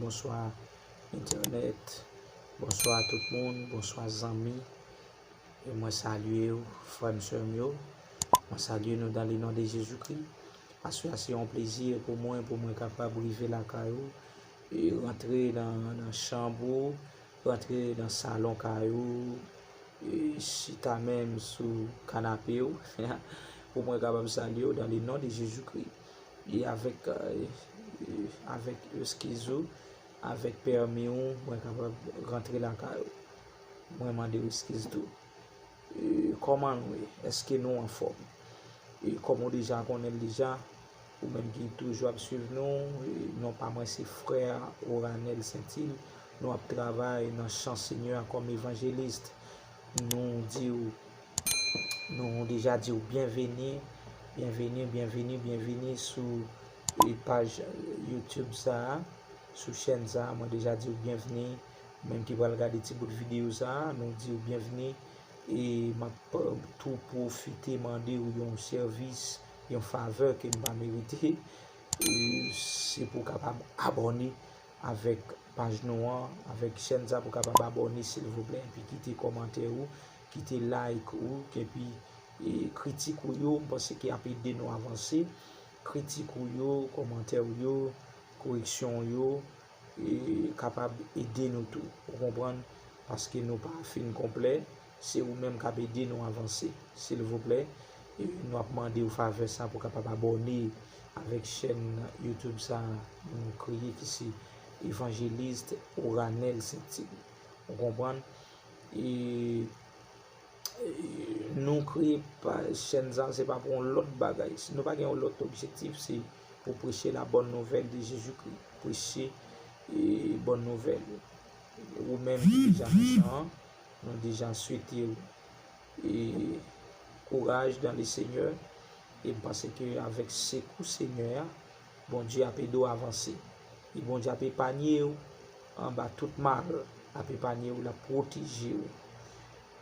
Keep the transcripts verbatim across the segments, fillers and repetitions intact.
Bonswa entènèt, bonswa tout moun, bonswa zanmi. E mwen salye w, frè m, sè m yo. Mwen salye nou dans le nom de Jésus-Christ. Aswè a se yon plezi pou mwen, pou mwen kapab rive lakay ou, e rantre nan, nan chanm ou, rantre nan salon kay ou, e chita menm sou kanape w, pou mwen kapab salye w dans le nom de Jésus-Christ. E avèk, e, e avèk eskiz ou, avèk pèmi w, mwen kapab rantre lakay ou. Mwen mande w eskiz tou. E, kòman nou ye? Èske nou anfòm? E, kòm ou deja konnen l deja, ou menm ki toujou ap swiv nou, e, non pa mwen se frè Oranel Saintil. Nou ap travay nan chan Senyè a kòm evanjelis. Nou di w, nou deja di w byenveni, byenveni, byenveni, byenveni sou, e, paj YouTube sa a, sou chèn sa a. Mwen deja di w byenveni. Ou menm ki pral gade ti bout videyo sa a, nou di w byenveni. E m ap tou pwofite mande w yon sèvis, yon favè ke m pa merite. E se pou w kapab abòne avèk paj nou an, avèk chèn sa, pou w kapab abòne, silvouplè, epi kite kòmantè ou, kite like ou, epi, e, kritik ou yo, m panse ke ap ede nou avanse. Kritik ou yo, kòmantè ou yo, koreksyon ou yo, e, kapab ede nou tou. Ou konprann? Paske nou pa fin konplè, se ou menm k ap ede nou avanse. Silvouplè, e, nou ap mande w favè sa pou w kapab abòne avèk chèn YouTube sa nou kreye ki se Evangelist Oranel Saintil. Ou konprann? E, e, nou kreye pa, chèn sa, se pa pou yon lòt bagay. Nou pa gen yon lòt objektif, se pou preche la bonne nouvelle de Jésus-Christ. Preche, e, bonne nouvelle. Ou menm ki deja nan chan an, nou deja swete w, e, kouraj dans le Seigneur. E m panse ke avèk sekou Senyè a, Bondye ap ede w avanse. E Bondye ap epanye w anba tout mal, l ap epanye w, l ap pwoteje w.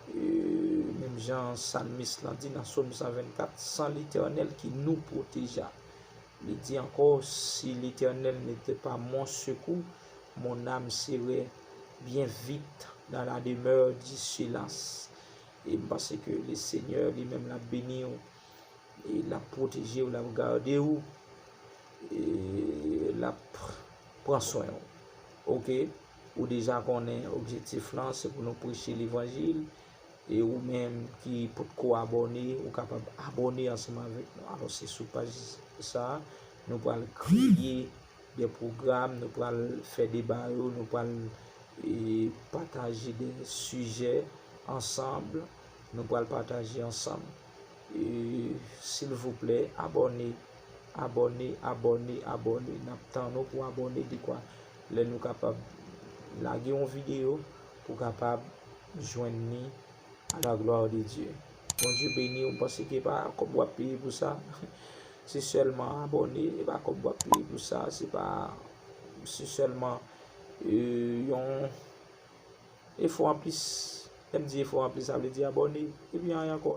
E, menm jan salmis lan di nan Sòm san vennkat, sans l'Éternel qui nous protégea. Li di ankò, si l'Éternel n'était pas mon secours, mon âme serait bien vite dans la demeure du Silas. E m panse ke le Senyè li menm l ap beni w, e l ap pwoteje w, l ap gade w, e l ap pran swen w. Oke? Ou deja konnen objektif lan, se pou nou preche levanjil. E ou menm ki potko abòne, ou kapab abòne ansanm avèk nou. Alò, se sou paj sa a, nou pral kreye de pwogram, nou pral fè deba yo, nou pral, e, pataje de sijè ansanm, nou pral pataje ansanm. E, silvouplè, abòne, abòne, abòne, abòne. N ap tann ou pou abòne, dekwa lè nou kapab lage yon videyo pou kapab jwenn li. À la gloire de Dieu. Bondye beni w, m panse ke pa kòb w ap peye pou sa. Se sèlman abòne, e pa kòb w ap peye pou sa, se pa, se sèlman, e, yon efò anplis. Lè m di efò anplis, sa vle di abòne, epi anyen ankò.